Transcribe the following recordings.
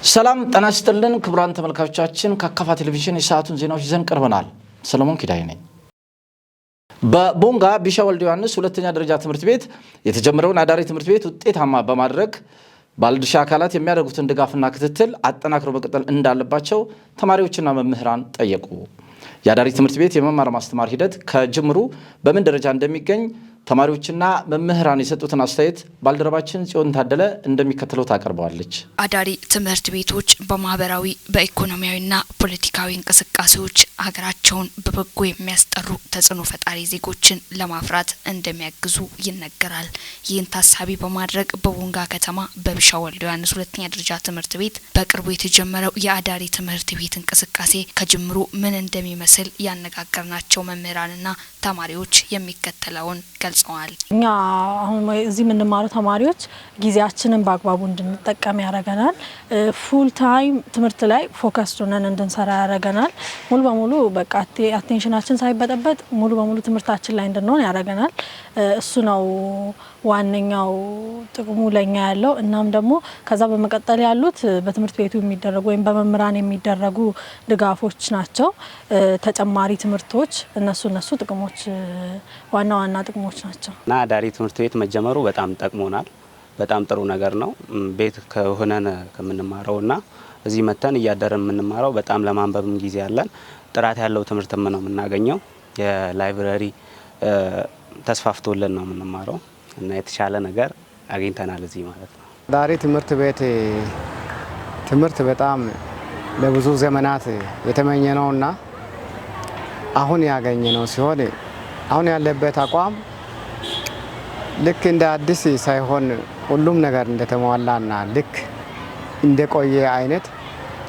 ሰላም ጤና ይስጥልን ክቡራን ተመልካቾቻችን፣ ከካፋ ቴሌቪዥን የሰዓቱን ዜናዎች ይዘን ቀርበናል። ሰለሞን ኪዳይ ነኝ። በቦንጋ ቢሻ ወልደ ዮሐንስ ሁለተኛ ደረጃ ትምህርት ቤት የተጀመረውን አዳሪ ትምህርት ቤት ውጤታማ በማድረግ ባለድርሻ አካላት የሚያደርጉትን ድጋፍና ክትትል አጠናክረው መቀጠል እንዳለባቸው ተማሪዎችና መምህራን ጠየቁ። የአዳሪ ትምህርት ቤት የመማር ማስተማር ሂደት ከጅምሩ በምን ደረጃ እንደሚገኝ ተማሪዎችና መምህራን የሰጡትን አስተያየት ባልደረባችን ጽዮን ታደለ እንደሚከተለው ታቀርበዋለች። አዳሪ ትምህርት ቤቶች በማህበራዊ፣ በኢኮኖሚያዊና ፖለቲካዊ እንቅስቃሴዎች ሀገራቸውን በበጎ የሚያስጠሩ ተጽዕኖ ፈጣሪ ዜጎችን ለማፍራት እንደሚያግዙ ይነገራል። ይህን ታሳቢ በማድረግ በቦንጋ ከተማ በቢሻ ወልደ ዮሐንስ ሁለተኛ ደረጃ ትምህርት ቤት በቅርቡ የተጀመረው የአዳሪ ትምህርት ቤት እንቅስቃሴ ከጅምሩ ምን እንደሚመስል ያነጋገርናቸው መምህራንና ተማሪዎች የሚከተለውን ገልጸዋል። እኛ አሁን እዚህ የምንማሩ ተማሪዎች ጊዜያችንን በአግባቡ እንድንጠቀም ያደርገናል። Full time ትምህርት ላይ focus ሆነን እንድንሰራ ያደርገናል። ሙሉ በሙሉ በቃ attention ኣችን ሳይበጠበጥ ሙሉ በሙሉ ትምህርታችን ላይ እንድንሆን ያደርገናል። እሱ ነው ዋነኛው ጥቅሙ ለኛ ያለው። እናም ደግሞ ከዛ በመቀጠል ያሉት በትምህርት ቤቱ የሚደረጉ ወይም በመምህራን የሚደረጉ ድጋፎች ናቸው። ተጨማሪ ትምህርቶች፣ እነሱ ጥቅሞች ዋና ዋና ጥቅሞች ናቸው። እና አዳሪ ትምህርት ቤት መጀመሩ በጣም ጠቅሞናል። በጣም ጥሩ ነገር ነው። ቤት ከሆነን ከምንማረው እና እዚህ መተን እያደረን የምንማረው በጣም ለማንበብም ጊዜ አለን። ጥራት ያለው ትምህርትም ነው የምናገኘው። የ library ተስፋፍቶልን ነው የምንማረው እና የተሻለ ነገር አግኝተናል እዚህ ማለት ነው። አዳሪ ትምህርት ቤት ትምህርት በጣም ለብዙ ዘመናት የተመኘነውና አሁን ያገኘነው ሲሆን፣ አሁን ያለበት አቋም ልክ እንደ አዲስ ሳይሆን ሁሉም ነገር እንደተሟላና ልክ እንደቆየ አይነት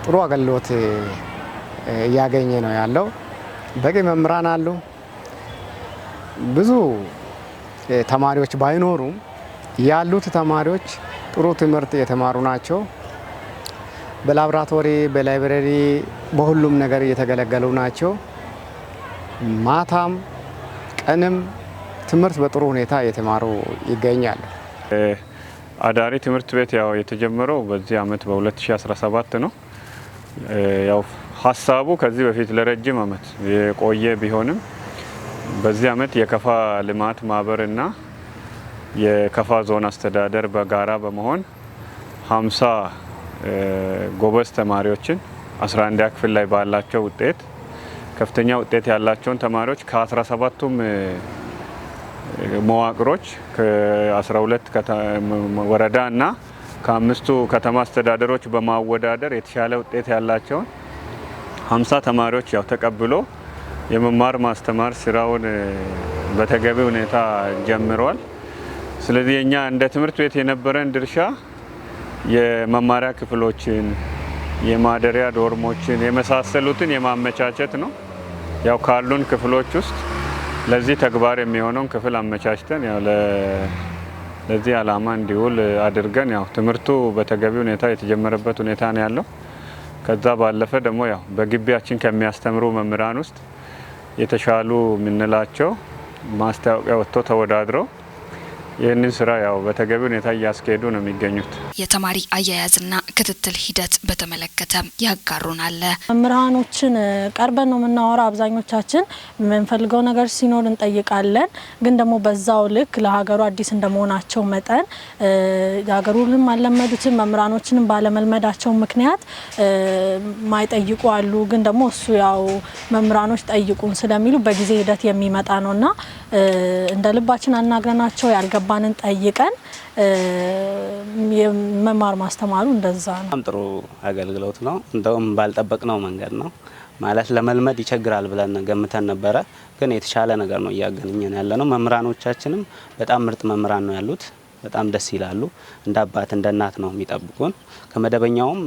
ጥሩ አገልግሎት እያገኘ ነው ያለው። በቂ መምህራን አሉ። ብዙ ተማሪዎች ባይኖሩም ያሉት ተማሪዎች ጥሩ ትምህርት የተማሩ ናቸው። በላብራቶሪ፣ በ library፣ በሁሉም ነገር እየተገለገሉ ናቸው። ማታም ቀንም ትምህርት በጥሩ ሁኔታ እየተማሩ ይገኛሉ። አዳሪ ትምህርት ቤት ያው የተጀመረው በዚህ አመት በ2017 ነው። ያው ሀሳቡ ከዚህ በፊት ለረጅም አመት የቆየ ቢሆንም በዚህ አመት የከፋ ልማት ማህበርና የከፋ ዞን አስተዳደር በጋራ በመሆን 50 ጎበዝ ተማሪዎችን፣ 11 ክፍል ላይ ባላቸው ውጤት ከፍተኛ ውጤት ያላቸውን ተማሪዎች ከ17ቱም መዋቅሮች፣ ከ12 ወረዳ እና ከአምስቱ ከተማ አስተዳደሮች በማወዳደር የተሻለ ውጤት ያላቸውን 50 ተማሪዎች ያው ተቀብሎ የመማር ማስተማር ስራውን በተገቢ ሁኔታ ጀምሯል። ስለዚህ የኛ እንደ ትምህርት ቤት የነበረን ድርሻ የመማሪያ ክፍሎችን፣ የማደሪያ dorm ኦችን የመሳሰሉትን የማመቻቸት ነው። ያው ካሉን ክፍሎች ውስጥ ለዚህ ተግባር የሚሆነውን ክፍል አመቻችተን ያው ለዚህ ዓላማ እንዲውል አድርገን ያው ትምህርቱ በተገቢ ሁኔታ የተጀመረበት ሁኔታ ነው ያለው። ከዛ ባለፈ ደግሞ ያው በግቢያችን ከሚያስተምሩ መምህራን ውስጥ የተሻሉ የምንላቸው ማስታወቂያ ወጥቶ ተወዳድረው ይህንን ስራ ያው በተገቢ ሁኔታ እያስኬዱ ነው የሚገኙት። የተማሪ አያያዝና ክትትል ሂደት በተመለከተ ያጋሩን አለ። መምህራኖችን ቀርበን ነው የምናወራ። አብዛኞቻችን የምንፈልገው ነገር ሲኖር እንጠይቃለን። ግን ደግሞ በዛው ልክ ለሀገሩ አዲስ እንደመሆናቸው መጠን ሀገሩንም አልለመዱትም። መምህራኖችንም ባለመልመዳቸው ምክንያት ማይጠይቁ አሉ። ግን ደግሞ እሱ ያው መምህራኖች ጠይቁን ስለሚሉ በጊዜ ሂደት የሚመጣ ነውና እንደ ልባችን አናግረናቸው ያልገባንን ጠይቀን የመማር ማስተማሩ እንደዛ ነው። በጣም ጥሩ አገልግሎት ነው። እንደውም ባልጠበቅነው መንገድ ነው፣ ማለት ለመልመድ ይቸግራል ብለን ገምተን ነበረ፣ ግን የተሻለ ነገር ነው እያገኘን ያለ ነው። መምህራኖቻችንም በጣም ምርጥ መምህራን ነው ያሉት። በጣም ደስ ይላሉ። እንደ አባት እንደ እናት ነው የሚጠብቁን። ከመደበኛውም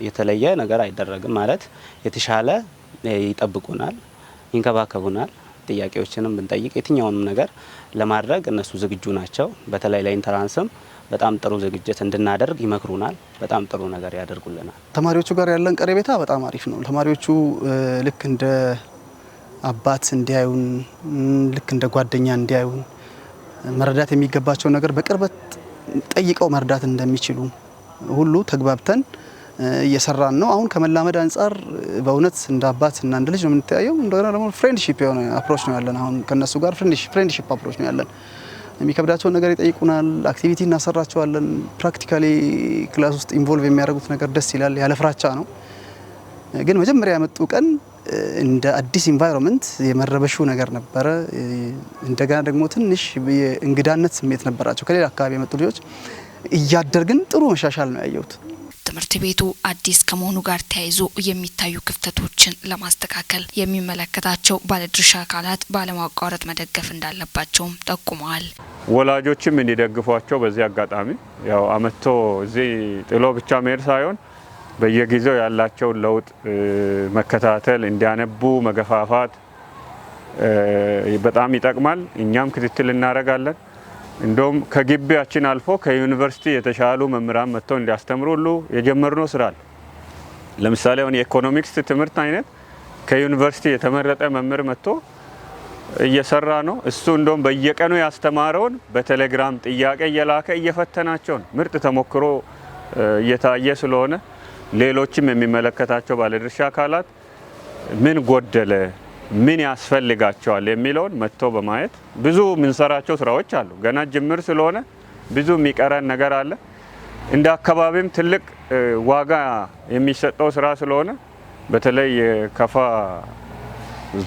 የተለየ ነገር አይደረግም፣ ማለት የተሻለ ይጠብቁናል፣ ይንከባከቡናል። ጥያቄዎችንም ብንጠይቅ የትኛውንም ነገር ለማድረግ እነሱ ዝግጁ ናቸው። በተለይ ለ entrance ም በጣም ጥሩ ዝግጅት እንድናደርግ ይመክሩናል። በጣም ጥሩ ነገር ያደርጉልናል። ተማሪዎቹ ጋር ያለን ቀረቤታ በጣም አሪፍ ነው። ተማሪዎቹ ልክ እንደ አባት እንዲያዩን፣ ልክ እንደ ጓደኛ እንዲያዩን፣ መረዳት የሚገባቸው ነገር በቅርበት ጠይቀው መረዳት እንደሚችሉ ሁሉ ተግባብተን እየሰራን ነው። አሁን ከመላመድ አንጻር በእውነት እንደ አባት እና እንደ ልጅ ነው የምንተያየው። እንደገና ደግሞ friendship የሆነ approach ነው ያለን። አሁን ከነሱ ጋር friendship approach ነው ያለን። የሚከብዳቸውን ነገር ይጠይቁናል። Activity እናሰራቸዋለን። Practically class ውስጥ involve የሚያደርጉት ነገር ደስ ይላል። ያለ ፍራቻ ነው። ግን መጀመሪያ የመጡ ቀን እንደ አዲስ environment የመረበሹ ነገር ነበረ። እንደገና ደግሞ ትንሽ የእንግዳነት ስሜት ነበራቸው ከሌላ አካባቢ የመጡ ልጆች። እያደር ግን ጥሩ መሻሻል ነው ያየሁት። ትምህርት ቤቱ አዲስ ከመሆኑ ጋር ተያይዞ የሚታዩ ክፍተቶችን ለማስተካከል የሚመለከታቸው ባለድርሻ አካላት ባለማቋረጥ መደገፍ እንዳለባቸውም ጠቁመዋል። ወላጆችም እንዲደግፏቸው በዚህ አጋጣሚ፣ ያው አመጥቶ እዚህ ጥሎ ብቻ መሄድ ሳይሆን በየጊዜው ያላቸውን ለውጥ መከታተል፣ እንዲያነቡ መገፋፋት በጣም ይጠቅማል። እኛም ክትትል እናደርጋለን። እንደውም ከግቢያችን አልፎ ከዩኒቨርሲቲ የተሻሉ መምህራን መጥተው እንዲያስተምሩ ሁሉ የጀመርነው ስራ አለ። ለምሳሌ አሁን የኢኮኖሚክስ ትምህርት አይነት ከዩኒቨርሲቲ የተመረጠ መምህር መጥቶ እየሰራ ነው። እሱ እንደውም በየቀኑ ያስተማረውን በቴሌግራም ጥያቄ እየላከ እየፈተናቸው ነው። ምርጥ ተሞክሮ እየታየ ስለሆነ ሌሎችም የሚመለከታቸው ባለድርሻ አካላት ምን ጎደለ፣ ምን ያስፈልጋቸዋል የሚለውን መጥቶ በማየት፣ ብዙ የምንሰራቸው ስራዎች አሉ። ገና ጅምር ስለሆነ ብዙ የሚቀረን ነገር አለ። እንደ አካባቢም ትልቅ ዋጋ የሚሰጠው ስራ ስለሆነ በተለይ የከፋ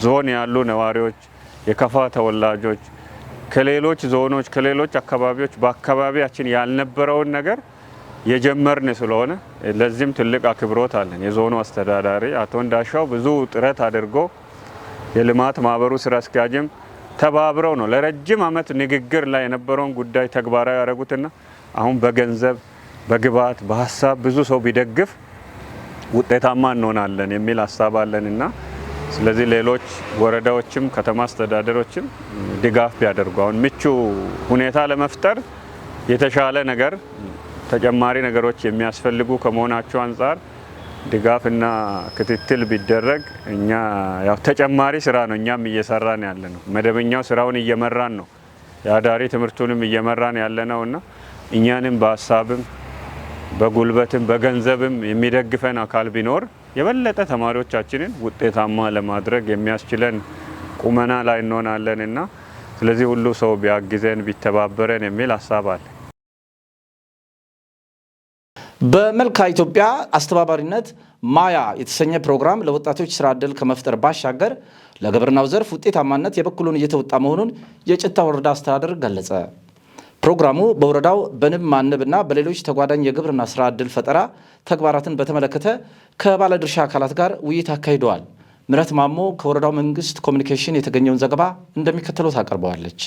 ዞን ያሉ ነዋሪዎች፣ የከፋ ተወላጆች ከሌሎች ዞኖች፣ ከሌሎች አካባቢዎች በአካባቢያችን ያልነበረውን ነገር የጀመርን ስለሆነ ለዚህም ትልቅ አክብሮት አለን። የዞኑ አስተዳዳሪ አቶ እንዳሻው ብዙ ጥረት አድርጎ፣ የልማት ማህበሩ ስራ አስኪያጅም ተባብረው ነው ለረጅም ዓመት ንግግር ላይ የነበረውን ጉዳይ ተግባራዊ ያደረጉትና አሁን በገንዘብ፣ በግብዓት፣ በሀሳብ ብዙ ሰው ቢደግፍ ውጤታማ እንሆናለን የሚል ሀሳብ አለንና ስለዚህ ሌሎች ወረዳዎችም ከተማ አስተዳደሮችም ድጋፍ ቢያደርጉ፣ አሁን ምቹ ሁኔታ ለመፍጠር የተሻለ ነገር፣ ተጨማሪ ነገሮች የሚያስፈልጉ ከመሆናቸው አንጻር ድጋፍና ክትትል ቢደረግ፣ እኛ ያው ተጨማሪ ስራ ነው እኛም እየሰራን ያለ ነው። መደበኛው ስራውን እየመራን ነው፣ የአዳሪ ትምህርቱንም እየመራን ያለ ነው እና እኛንም በሀሳብም፣ በጉልበትም፣ በገንዘብም የሚደግፈን አካል ቢኖር የበለጠ ተማሪዎቻችንን ውጤታማ ለማድረግ የሚያስችለን ቁመና ላይ እንሆናለን እና ስለዚህ ሁሉ ሰው ቢያግዘን፣ ቢተባበረን የሚል ሀሳብ አለ። በመልካ ኢትዮጵያ አስተባባሪነት ማያ የተሰኘ ፕሮግራም ለወጣቶች ስራ ዕድል ከመፍጠር ባሻገር ለግብርናው ዘርፍ ውጤታማነት የበኩሉን እየተወጣ መሆኑን የጭታ ወረዳ አስተዳደር ገለጸ። ፕሮግራሙ በወረዳው በንብ ማነብና በሌሎች ተጓዳኝ የግብርና ስራ ዕድል ፈጠራ ተግባራትን በተመለከተ ከባለድርሻ አካላት ጋር ውይይት አካሂደዋል። ምረት ማሞ ከወረዳው መንግስት ኮሚኒኬሽን የተገኘውን ዘገባ እንደሚከተለው ታቀርበዋለች።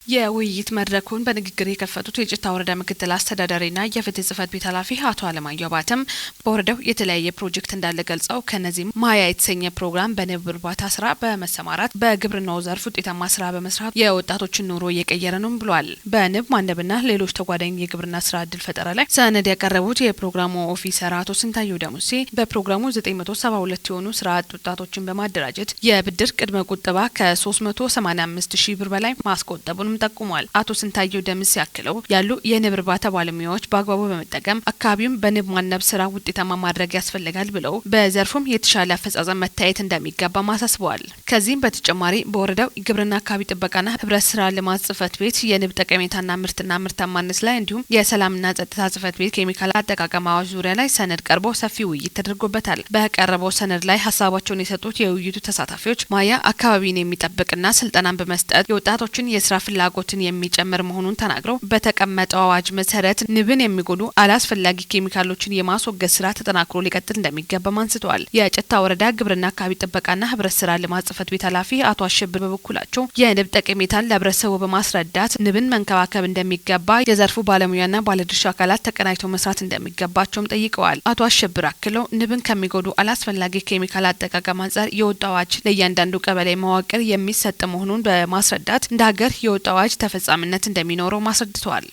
የውይይት መድረኩን በንግግር የከፈቱት የጭታ ወረዳ ምክትል አስተዳዳሪና የፍትህ ጽህፈት ቤት ኃላፊ አቶ አለማየሁ አባተም በወረዳው የተለያየ ፕሮጀክት እንዳለ ገልጸው ከነዚህም ማያ የተሰኘ ፕሮግራም በንብ እርባታ ስራ በመሰማራት በግብርናው ዘርፍ ውጤታማ ስራ በመስራት የወጣቶችን ኑሮ እየቀየረ ነው ብሏል። በንብ ማነብና ሌሎች ተጓዳኝ የግብርና ስራ እድል ፈጠራ ላይ ሰነድ ያቀረቡት የፕሮግራሙ ኦፊሰር አቶ ስንታየሁ ደሙሴ በፕሮግራሙ 972 የሆኑ ስራ አጥ ወጣቶችን በማደራጀት የብድር ቅድመ ቁጠባ ከ385 ሺህ ብር በላይ ማስቆጠቡንም ጠቁሟል። አቶ ስንታየው ደምስ ያክለው ያሉ የንብ እርባታ ባለሙያዎች በአግባቡ በመጠቀም አካባቢውን በንብ ማነብ ስራ ውጤታማ ማድረግ ያስፈልጋል ብለው በዘርፉም የተሻለ አፈጻጸም መታየት እንደሚገባም አሳስበዋል። ከዚህም በተጨማሪ በወረዳው ግብርና፣ አካባቢ ጥበቃና ህብረት ስራ ልማት ጽህፈት ቤት የንብ ጠቀሜታና ምርትና ምርታማነት ላይ እንዲሁም የሰላምና ጸጥታ ጽህፈት ቤት ኬሚካል አጠቃቀም አዋጅ ዙሪያ ላይ ሰነድ ቀርቦ ሰፊ ውይይት ተደርጎበታል። በቀረበው ሰነድ ላይ ሀሳባቸውን የሰጡት የውይይቱ ተሳታፊዎች ማያ አካባቢን የሚጠብቅና ስልጠናን በመስጠት የወጣቶችን የስራ ፍላጎትን የሚጨምር መሆኑን ተናግረው በተቀመጠው አዋጅ መሰረት ንብን የሚጎዱ አላስፈላጊ ኬሚካሎችን የማስወገድ ስራ ተጠናክሮ ሊቀጥል እንደሚገባም አንስተዋል። የጭታ ወረዳ ግብርና፣ አካባቢ ጥበቃና ህብረት ስራ ልማት ጽህፈት ቤት ኃላፊ አቶ አሸብር በበኩላቸው የንብ ጠቀሜታን ለህብረተሰቡ በማስረዳት ንብን መንከባከብ እንደሚገባ የዘርፉ ባለሙያና ባለድርሻ አካላት ተቀናጅተው መስራት እንደሚገባቸውም ጠይቀዋል። አቶ አሸብር አክለው ንብን ከሚጎዱ አላስፈላጊ ኬሚካል አጠቃቀም አንጻር የወጣው አዋጅ ለእያንዳንዱ ቀበሌ መዋቅር የሚሰጥ መሆኑን በማስረዳት እንደ ሀገር የወጣው አዋጅ ተፈጻሚነት እንደሚኖረው አስረድተዋል።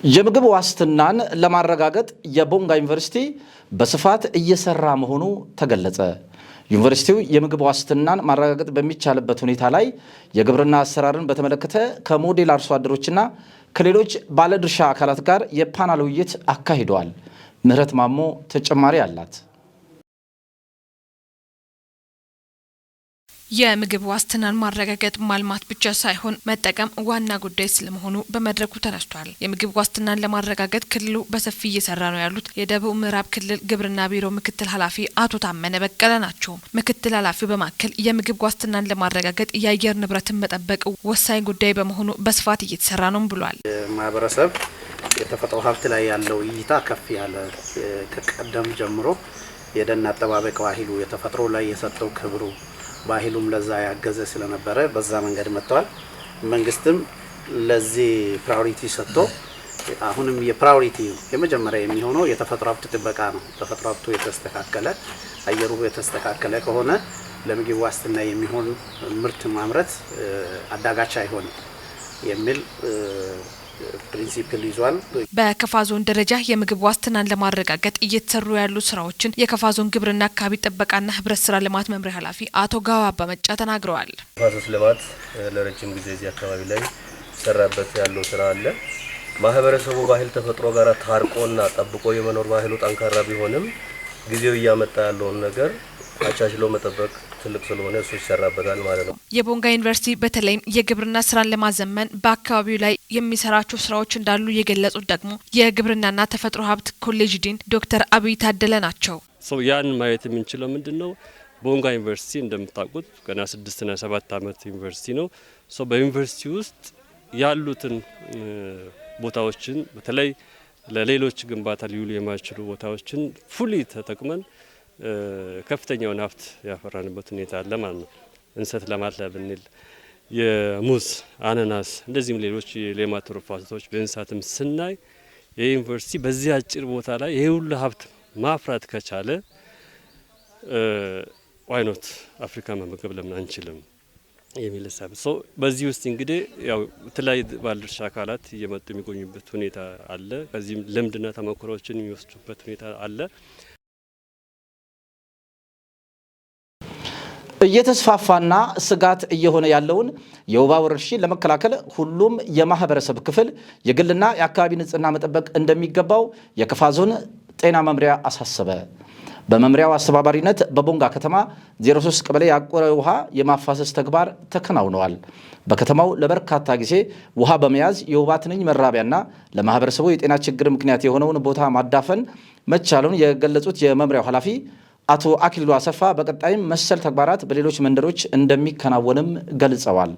የምግብ ዋስትናን ለማረጋገጥ የቦንጋ ዩኒቨርሲቲ በስፋት እየሰራ መሆኑ ተገለጸ። ዩኒቨርሲቲው የምግብ ዋስትናን ማረጋገጥ በሚቻልበት ሁኔታ ላይ የግብርና አሰራርን በተመለከተ ከሞዴል አርሶ አደሮችና ከሌሎች ባለድርሻ አካላት ጋር የፓናል ውይይት አካሂደዋል። ምህረት ማሞ ተጨማሪ አላት። የምግብ ዋስትናን ማረጋገጥ ማልማት ብቻ ሳይሆን መጠቀም ዋና ጉዳይ ስለመሆኑ በመድረኩ ተነስቷል። የምግብ ዋስትናን ለማረጋገጥ ክልሉ በሰፊ እየሰራ ነው ያሉት የደቡብ ምዕራብ ክልል ግብርና ቢሮ ምክትል ኃላፊ አቶ ታመነ በቀለ ናቸው። ምክትል ኃላፊው በማከል የምግብ ዋስትናን ለማረጋገጥ የአየር ንብረትን መጠበቅ ወሳኝ ጉዳይ በመሆኑ በስፋት እየተሰራ ነው ብሏል። ማህበረሰብ የተፈጥሮ ሀብት ላይ ያለው እይታ ከፍ ያለ፣ ከቀደም ጀምሮ የደን አጠባበቅ ባህሉ፣ የተፈጥሮ ላይ የሰጠው ክብሩ፣ ባህሉም ለዛ ያገዘ ስለነበረ በዛ መንገድ መጥተዋል። መንግስትም ለዚህ priority ሰጥቶ አሁንም የ priority የመጀመሪያ የሚሆነው የተፈጥሮ ሀብት ጥበቃ ነው። ተፈጥሮ ሀብቱ የተስተካከለ፣ አየሩ የተስተካከለ ከሆነ ለምግብ ዋስትና የሚሆን ምርት ማምረት አዳጋች አይሆንም የሚል principle ይዟል። በከፋ ዞን ደረጃ የምግብ ዋስትናን ለማረጋገጥ እየተሰሩ ያሉ ስራዎችን የከፋ ዞን ግብርና፣ አካባቢ ጥበቃና ህብረት ስራ ልማት መምሪያ ኃላፊ አቶ ጋዋ አባመጫ ተናግረዋል። ተፋሰስ ልማት ለረጅም ጊዜ እዚህ አካባቢ ላይ ሰራበት ያለው ስራ አለ። ማህበረሰቡ ባህል ተፈጥሮ ጋር ታርቆና ጠብቆ የመኖር ባህሉ ጠንካራ ቢሆንም ጊዜው እያመጣ ያለውን ነገር አቻችሎ መጠበቅ ትልቅ ስለሆነ እሱ ይሰራበታል ማለት ነው። የቦንጋ ዩኒቨርሲቲ በተለይም የግብርና ስራን ለማዘመን በአካባቢው ላይ የሚሰራቸው ስራዎች እንዳሉ የገለጹት ደግሞ የግብርናና ተፈጥሮ ሀብት ኮሌጅ ዲን ዶክተር አብይ ታደለ ናቸው። So ያን ማየት የምንችለው ምንድን ነው? ቦንጋ ዩኒቨርሲቲ እንደምታውቁት ገና 6ና 7 ዓመት ዩኒቨርሲቲ ነው። So በዩኒቨርሲቲ ውስጥ ያሉትን ቦታዎችን፣ በተለይ ለሌሎች ግንባታ ሊውሉ የማይችሉ ቦታዎችን fully ተጠቅመን ከፍተኛውን ሀብት ያፈራንበት ሁኔታ አለ ማለት ነው። እንሰት ልማት ላይ ብንል የሙዝ፣ አናናስ፣ እንደዚህም ሌሎች የሌማት ትሩፋቶች፣ በእንስሳትም ስናይ የዩኒቨርሲቲ በዚህ አጭር ቦታ ላይ ይሄ ሁሉ ሀብት ማፍራት ከቻለ why not አፍሪካ መመገብ ለምን አንችልም የሚል ሀሳብ። So በዚህ ውስጥ እንግዲህ ያው የተለያዩ ባለድርሻ አካላት እየመጡ የሚጎኙበት ሁኔታ አለ። ከዚህም ልምድና ተሞክሮዎችን የሚወስዱበት ሁኔታ አለ። እየተስፋፋና ስጋት እየሆነ ያለውን የወባ ወረርሽኝ ለመከላከል ሁሉም የማህበረሰብ ክፍል የግልና የአካባቢ ንጽህና መጠበቅ እንደሚገባው የከፋ ዞን ጤና መምሪያ አሳሰበ። በመምሪያው አስተባባሪነት በቦንጋ ከተማ 03 ቀበሌ ያቆረ ውሃ የማፋሰስ ተግባር ተከናውነዋል። በከተማው ለበርካታ ጊዜ ውሃ በመያዝ የወባ ትንኝ መራቢያና ለማህበረሰቡ የጤና ችግር ምክንያት የሆነውን ቦታ ማዳፈን መቻሉን የገለጹት የመምሪያው ኃላፊ አቶ አክሊሉ አሰፋ በቀጣይም መሰል ተግባራት በሌሎች መንደሮች እንደሚከናወንም ገልጸዋል።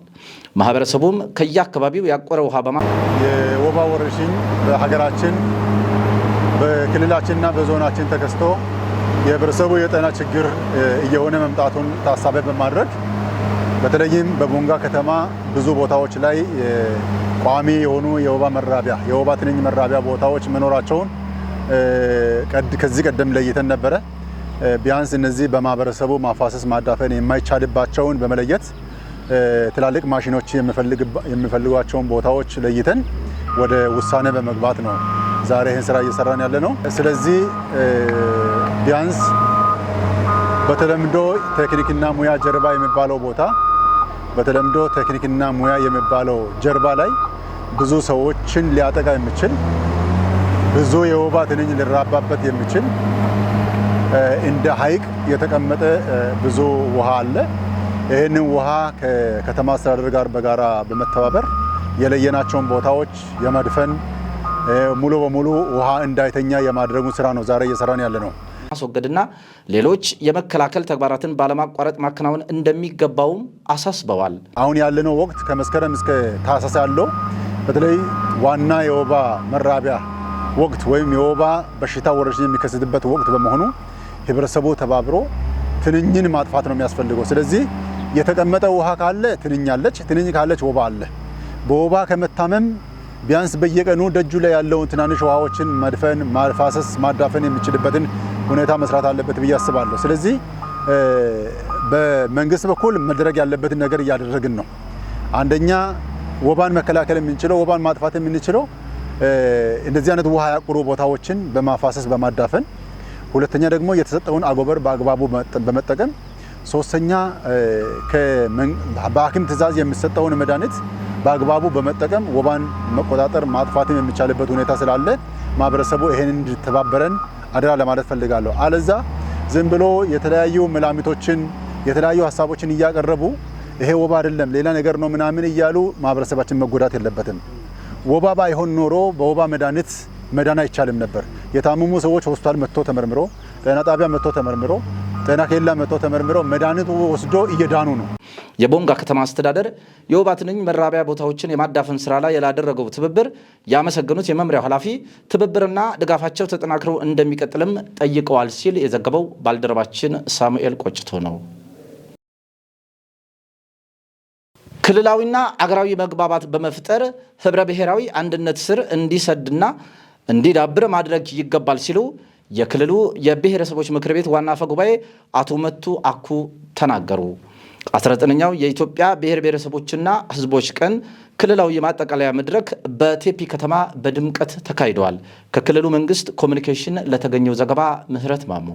ማህበረሰቡም ከየአካባቢው ያቆረ ውሃ በማ የወባ ወረርሽኝ በሀገራችን፣ በክልላችንና በዞናችን ተከስቶ የህብረተሰቡ የጤና ችግር እየሆነ መምጣቱን ታሳቢ በማድረግ በተለይም በቦንጋ ከተማ ብዙ ቦታዎች ላይ ቋሚ የሆኑ የወባ መራቢያ፣ የወባ ትንኝ መራቢያ ቦታዎች መኖራቸውን ከዚህ ቀደም ለይተን ነበረ። ቢያንስ እነዚህ በማህበረሰቡ ማፋሰስ፣ ማዳፈን የማይቻልባቸውን በመለየት ትላልቅ ማሽኖች የሚፈልጓቸውን ቦታዎች ለይተን ወደ ውሳኔ በመግባት ነው ዛሬ ይህን ስራ እየሰራን ያለ ነው። ስለዚህ ቢያንስ በተለምዶ ቴክኒክና ሙያ ጀርባ የሚባለው ቦታ፣ በተለምዶ ቴክኒክና ሙያ የሚባለው ጀርባ ላይ ብዙ ሰዎችን ሊያጠቃ የሚችል፣ ብዙ የወባ ትንኝ ሊራባበት የሚችል እንደ ሐይቅ የተቀመጠ ብዙ ውሃ አለ። ይህንን ውሃ ከከተማ አስተዳደር ጋር በጋራ በመተባበር የለየናቸውን ቦታዎች የመድፈን፣ ሙሉ በሙሉ ውሃ እንዳይተኛ የማድረጉን ስራ ነው ዛሬ እየሰራን ያለ ነው። ማስወገድና ሌሎች የመከላከል ተግባራትን ባለማቋረጥ ማከናወን እንደሚገባውም አሳስበዋል። አሁን ያለነው ወቅት ከመስከረም እስከ ታህሳስ ያለው በተለይ ዋና የወባ መራቢያ ወቅት ወይም የወባ በሽታ ወረርሽኝ የሚከሰትበት ወቅት በመሆኑ ህብረተሰቡ ተባብሮ ትንኝን ማጥፋት ነው የሚያስፈልገው። ስለዚህ የተቀመጠ ውሃ ካለ ትንኝ አለች፣ ትንኝ ካለች ወባ አለ። በወባ ከመታመም ቢያንስ በየቀኑ ደጁ ላይ ያለውን ትናንሽ ውሃዎችን መድፈን፣ ማፋሰስ፣ ማዳፈን የሚችልበትን ሁኔታ መስራት አለበት ብዬ አስባለሁ። ስለዚህ በመንግስት በኩል መደረግ ያለበትን ነገር እያደረግን ነው። አንደኛ ወባን መከላከል የምንችለው፣ ወባን ማጥፋት የምንችለው እንደዚህ አይነት ውሃ ያቆሩ ቦታዎችን በማፋሰስ፣ በማዳፈን፣ ሁለተኛ ደግሞ የተሰጠውን አጎበር በአግባቡ በመጠቀም፣ ሶስተኛ በሐኪም ትዕዛዝ የሚሰጠውን መድኃኒት በአግባቡ በመጠቀም ወባን መቆጣጠር ማጥፋትም የሚቻልበት ሁኔታ ስላለ ማህበረሰቡ ይሄንን እንዲተባበረን አደራ ለማለት ፈልጋለሁ። አለዛ ዝም ብሎ የተለያዩ መላምቶችን፣ የተለያዩ ሀሳቦችን እያቀረቡ ይሄ ወባ አይደለም ሌላ ነገር ነው ምናምን እያሉ ማህበረሰባችን መጎዳት የለበትም። ወባ ባይሆን ኖሮ በወባ መድኃኒት መዳን አይቻልም ነበር። የታመሙ ሰዎች ሆስፒታል መጥቶ ተመርምሮ፣ ጤና ጣቢያ መጥቶ ተመርምሮ፣ ጤና ኬላ መጥቶ ተመርምሮ መድኃኒቱ ወስዶ እየዳኑ ነው። የቦንጋ ከተማ አስተዳደር የወባ ትንኝ መራቢያ ቦታዎችን የማዳፈን ስራ ላይ ላደረገው ትብብር ያመሰገኑት የመምሪያው ኃላፊ ትብብርና ድጋፋቸው ተጠናክረው እንደሚቀጥልም ጠይቀዋል ሲል የዘገበው ባልደረባችን ሳሙኤል ቆጭቶ ነው። ክልላዊና አገራዊ መግባባት በመፍጠር ህብረ ብሔራዊ አንድነት ስር እንዲሰድና እንዲዳብር ማድረግ ይገባል ሲሉ የክልሉ የብሔረሰቦች ምክር ቤት ዋና አፈ ጉባኤ አቶ መቱ አኩ ተናገሩ። 19ኛው የኢትዮጵያ ብሔር ብሔረሰቦችና ህዝቦች ቀን ክልላዊ የማጠቃለያ መድረክ በቴፒ ከተማ በድምቀት ተካሂደዋል። ከክልሉ መንግስት ኮሚኒኬሽን ለተገኘው ዘገባ ምህረት ማሞ።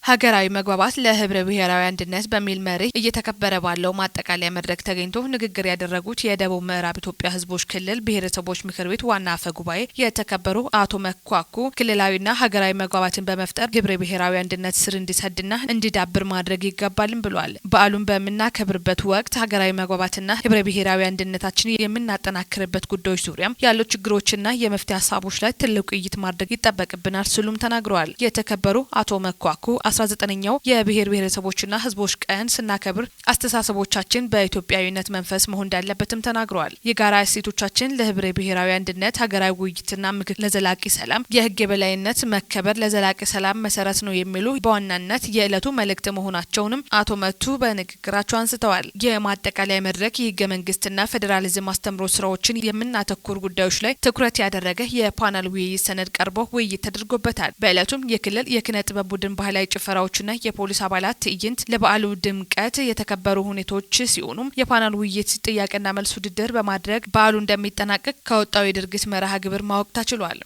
ሀገራዊ መግባባት ለህብረ ብሔራዊ አንድነት በሚል መሪ እየተከበረ ባለው ማጠቃለያ መድረክ ተገኝቶ ንግግር ያደረጉት የደቡብ ምዕራብ ኢትዮጵያ ህዝቦች ክልል ብሔረሰቦች ምክር ቤት ዋና አፈ ጉባኤ የተከበሩ አቶ መኳኩ ክልላዊና ሀገራዊ መግባባትን በመፍጠር ህብረ ብሔራዊ አንድነት ስር እንዲሰድና እንዲዳብር ማድረግ ይገባልም ብሏል። በዓሉን በምናከብርበት ወቅት ሀገራዊ መግባባትና ህብረ ብሔራዊ አንድነታችን የምናጠናክርበት ጉዳዮች ዙሪያም ያሉ ችግሮችና የመፍትሄ ሀሳቦች ላይ ትልቅ ውይይት ማድረግ ይጠበቅብናል ሲሉም ተናግረዋል። የተከበሩ አቶ መኳኩ 19ኛው የብሔር ብሔረሰቦችና ህዝቦች ቀን ስናከብር አስተሳሰቦቻችን በኢትዮጵያዊነት መንፈስ መሆን እንዳለበትም ተናግረዋል። የጋራ እሴቶቻችን ለህብረ ብሔራዊ አንድነት፣ ሀገራዊ ውይይትና ምክክር ለዘላቂ ሰላም፣ የህግ የበላይነት መከበር ለዘላቂ ሰላም መሰረት ነው የሚሉ በዋናነት የዕለቱ መልእክት መሆናቸውንም አቶ መቱ በንግግራቸው አንስተዋል። የማጠቃለያ መድረክ የህገ መንግስትና ፌዴራሊዝም አስተምሮ ስራዎችን የምናተኩር ጉዳዮች ላይ ትኩረት ያደረገ የፓናል ውይይት ሰነድ ቀርቦ ውይይት ተደርጎበታል። በዕለቱም የክልል የኪነ ጥበብ ቡድን ባህላዊ ጭፈራዎችና የፖሊስ አባላት ትዕይንት ለበዓሉ ድምቀት የተከበሩ ሁኔታዎች ሲሆኑም የፓናል ውይይት ጥያቄና መልስ ውድድር በማድረግ በዓሉ እንደሚጠናቀቅ ከወጣው የድርጊት መርሃ ግብር ማወቅ ተችሏል።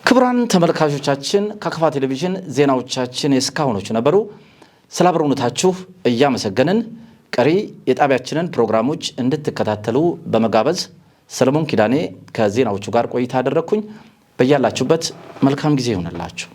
ክቡራን ተመልካቾቻችን፣ ከካፋ ቴሌቪዥን ዜናዎቻችን የእስካሁኖቹ ነበሩ። ስለ አብሮነታችሁ እያመሰገንን ቀሪ የጣቢያችንን ፕሮግራሞች እንድትከታተሉ በመጋበዝ ሰለሞን ኪዳኔ ከዜናዎቹ ጋር ቆይታ አደረግኩኝ። በያላችሁበት መልካም ጊዜ ይሆንላችሁ።